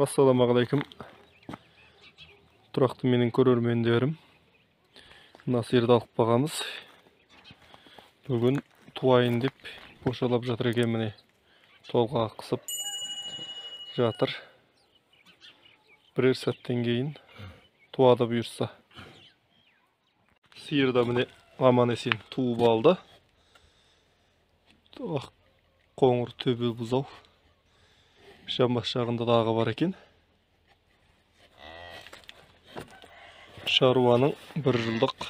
Ассалаумағалейкум. Тұрақты менің көрермендерім. Мына сиырды алып бағамыз. Бүгін туайын деп бошалап жатыр екен, міне. Толғақ қысып жатыр. Бірер сәттен кейін туады бұйырса. Сиыр да міне аман есен туып алды. Ақ қоңыр төбел бұзау. Жамбас жағында дағы бар екен. Шаруаның бір жылдық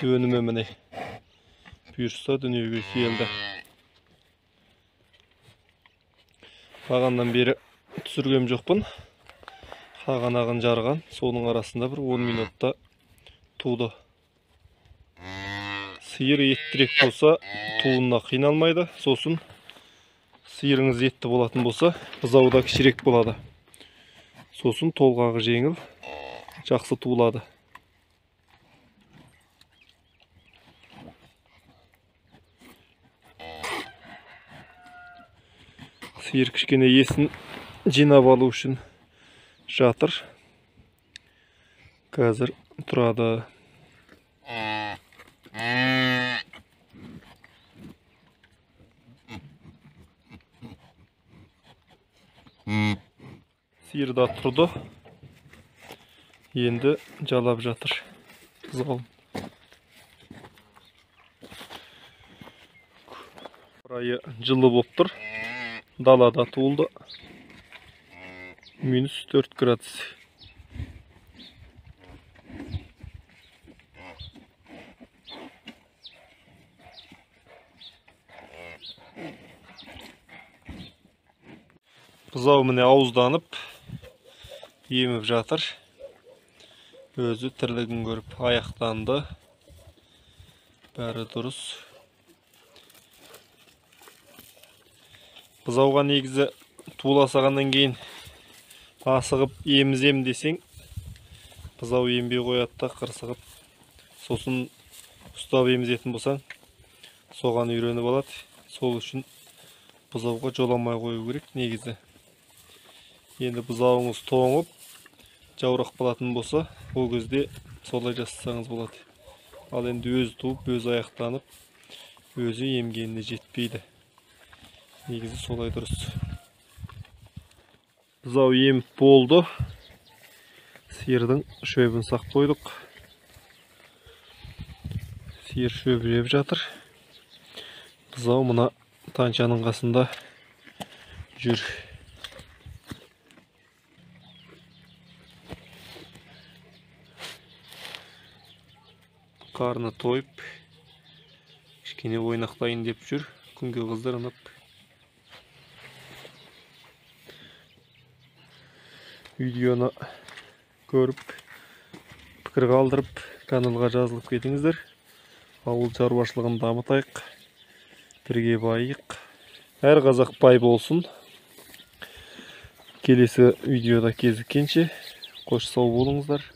өнімі міне. Бұйырса дүниеге келді. Бағаннан бері түсіргем жоқпын. Қағанағын жарған, соның арасында бір 10 минутта туды. Сиыр еттірек болса, туынна қиналмайды. Сосын сиырыңыз етті болатын болса, бұзауы да кішірек болады. Сосын толғағы жеңіл, жақсы туылады. Сиыр кішкене есін жинап алу үшін жатыр. Қазір тұрады. Сиыр да тұрды. Енді жалап жатыр бұзауын. Райы жылы болып тұр. Далада туылды. -4 градус. Бұзау міне ауызданып еміп жатыр. Өзі тірлігін көріп аяқтанды. Бәрі дұрыс. Бұзауға негізі туыла салғаннан кейін асығып емізем десең, бұзау ембей қояды да қырсығып. Сосын ұстап емізетін болсаң, соған үйреніп алады. Сол үшін бұзауға жоламай қою керек негізі. Енді бұзауыңыз тоңып, жаурақ болатын болса, ол кезде солай жасасаңыз болады. Ал енді өзі туып, өзі аяқтанып, өзі емгеніне жетпейді. Негізі солай дұрыс. Бұзау еміп болды. Сиырдың шөбін сақ қойдық. Сиыр шөбі жеп жатыр. Бұзау мына таншаның қасында жүр. Қарны тойып, кішкене ойнақтайын деп жүр, күнге қыздырынып. Видеоны көріп, пікір қалдырып, каналға жазылып кетіңіздер. Ауыл шаруашылығын дамытайық, бірге байық. Әр қазақ бай болсын. Келесі видеода кездескенше, қош сау болыңыздар.